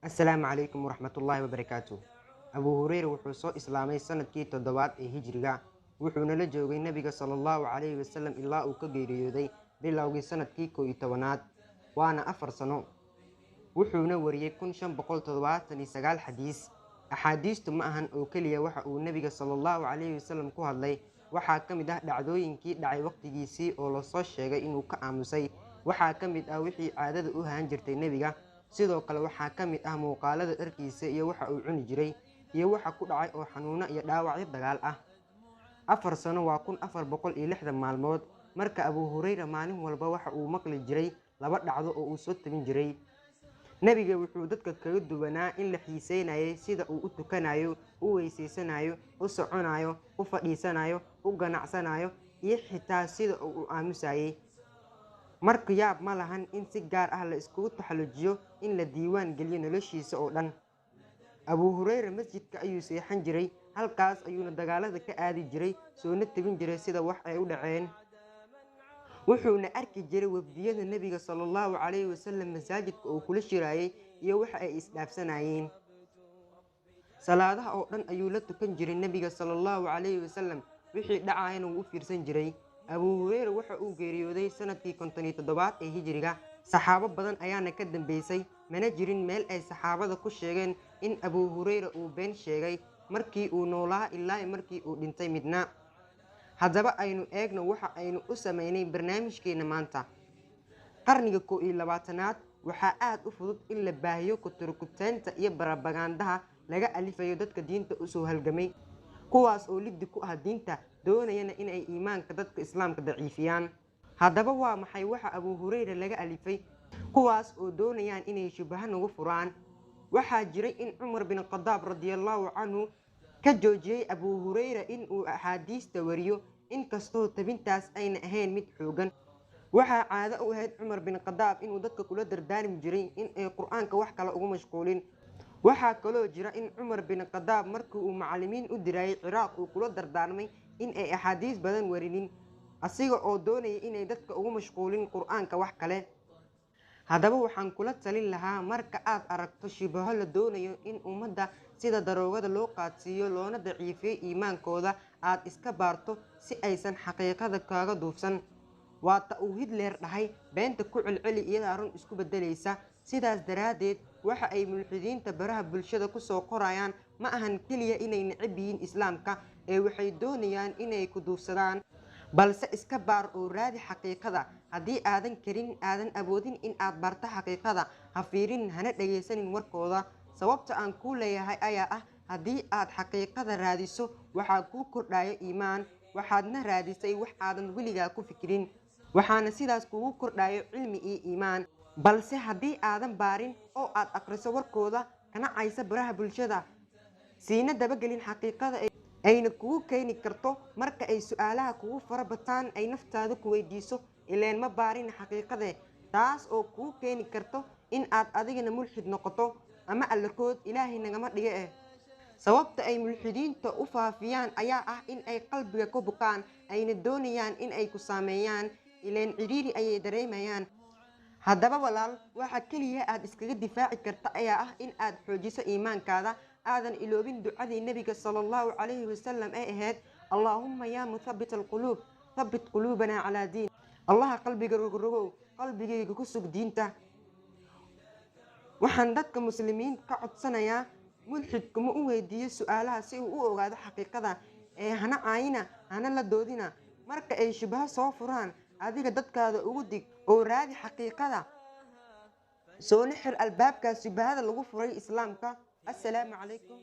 Assalaamu calaykum waraxmatullaahi wabarakaatu. Abuu Hureyra wuxuu soo islaamay sanadkii 7aad ee Hijriga, wuxuuna la joogay Nabiga sala allahu calayhi wasalam ilaa uu ka geeriyooday bilowgii sanadkii 11aad, waana 4 sano. Wuxuuna wariyey 1579 xadiis. Axaadiistu ma ahan oo keliya waxa uu Nabiga sala allahu calayhi wasalam ku hadlay, waxaa ka mid ah dhacdooyinkii dhacay waqtigiisii oo lasoo sheegay inuu ka aamusay. Waxaa ka mid ah wixii caadada u ahaan jirtay Nebiga. Sidoo kale waxaa ka mid ah muuqaalada dharkiisa iyo waxa uu cuni jiray iyo waxa ku dhacay oo xanuuno iyo dhaawacyo dagaal ah. 4 sano waa 1460 maalmood. Marka Abuu Hureyra maalin walba waxa uu maqli jiray 2 dhacdo oo uu soo tabin jiray. Nebiga wuxuu dadka kaga duwanaa in la xiiseynayay sida uu u tukanayo, u weyseysanayo, u soconayo, u fadhiisanayo, u ganacsanayo iyo xitaa sida uu u aamusayay. Marka yaab ma lahan in si gaar ah la iskugu taxallujiyo in la diiwaan geliyo noloshiisa oo dhan. Abuu Hureyra masjidka ayuu seexan jiray, halkaas ayuuna dagaalada ka aadi jiray, soona tabin jiray sida wax ay u dhaceen. Wuxuuna arki jiray wafdiyada Nabiga sala allahu calayhi wasalam masaajidka uu kula shiraayay iyo waxa ay isdhaafsanayeen. Salaadaha oo dhan ayuu la tukan jiray Nabiga sala allahu calayhi wasalam, wixii dhacayana wuu u fiirsan jiray. Abuu Hureyra waxa uu geeriyooday sanadkii 57aad ee Hijriga. Saxaabo badan ayaana ka dambeysay, mana jirin meel ay saxaabada ku sheegeen in Abuu Hureyra uu been sheegay markii uu noolaa ilaa markii uu dhintay midna. Haddaba aynu eegno waxa aynu u sameynay barnaamijkeena maanta. Qarniga 21aad waxaa aad u fudud in la baahiyo kuturkuteynta iyo barabagaandaha laga alifayo dadka diinta u soo halgamay, kuwaas oo liddi ku ah diinta, doonayana in ay iimaanka dadka islaamka daciifiyaan. Haddaba waa maxay waxa Abuu Hureyra laga alifay, kuwaas oo doonayaan inay shubaha nagu furaan? Waxaa jiray in Cumar bin Khadaab radiyallahu canhu ka joojiyey Abuu Hureyra in uu axaadiista wariyo, inkastoo tabintaas ayna ahayn mid xoogan. Waxaa caado u ahayd Cumar bin Khadaab inuu dadka kula dardaarmi jiray in ay Qur-aanka wax kale ugu mashquulin. Waxaa kaloo jira in Cumar bin Khadaab markii uu macallimiin u dirayay Ciraaq uu kula dardaarmay in ay axaadiis badan warinin, asiga oo doonaya inay dadka ugu mashquulin Qur-aanka wax kale. Haddaba waxaan kula talin lahaa, marka aad aragto shibaho la doonayo in ummadda sida daroogada loo qaadsiiyo loona daciifiyo iimaankooda, aad iska baarto si aysan xaqiiqada kaaga duufsan. Waa ta uu Hitler dhahay, beenta ku celceli iyadaa run isku beddelaysa. Sidaas daraaddeed waxa ay mulxidiinta baraha bulshada ku soo qorayaan ma ahan keliya inay necab yihiin islaamka, ee waxay doonayaan inay ku duufsadaan. Balse iska baar oo raadi xaqiiqada. Haddii aadan karin, aadan awoodin in aad barto xaqiiqada, ha fiirin hana dhagaysanin warkooda. Sababta aan kuu leeyahay ayaa ah, haddii aad xaqiiqada raadiso waxaa kuu kordhaya iimaan, waxaadna raadisay wax aadan weligaa ku fikirin, waxaana sidaas kugu kordhayo cilmi iyo iimaan. Balse haddii aadan baarin oo aad akhriso warkooda kana caysa baraha bulshada, siina dabagelin xaqiiqada ayna kugu keeni karto marka ay su'aalaha kugu fara bataan ay naftaada ku weydiiso, ileen ma baarin xaqiiqade, taas oo kugu keeni karto in aad adigana mulxid noqoto ama allakood Ilaahay nagama dhiga eh. Sababta ay mulxidiinta u faafiyaan ayaa ah in ay qalbiga ku bukaan, ayna doonayaan in ay ku saameeyaan, ileen ciriiri ayay dareemayaan. Haddaba walaal, waxa keliya aad iskaga difaaci karta ayaa ah in aad xoojiso iimaankaada, aadan iloobin ducadii Nabiga sala allahu calayhi wasalam ee ahayd, Allaahumma yaa muthabbit alquluub thabbit quluubanaa calaa diin. Allaha qalbiga rogrogow, qalbigayga ku sug diinta. Waxaan dadka muslimiin ka codsanayaa, mulxidku ma u weydiiyo su'aalaha si uu u ogaado xaqiiqada, ee hana caayina hana la doodina. Marka ay shubaho soo furaan, adiga dadkaada ugu dig oo raadi xaqiiqada, soona xir albaabkaas shubahada lagu furay islaamka. Assalaamu calaykum.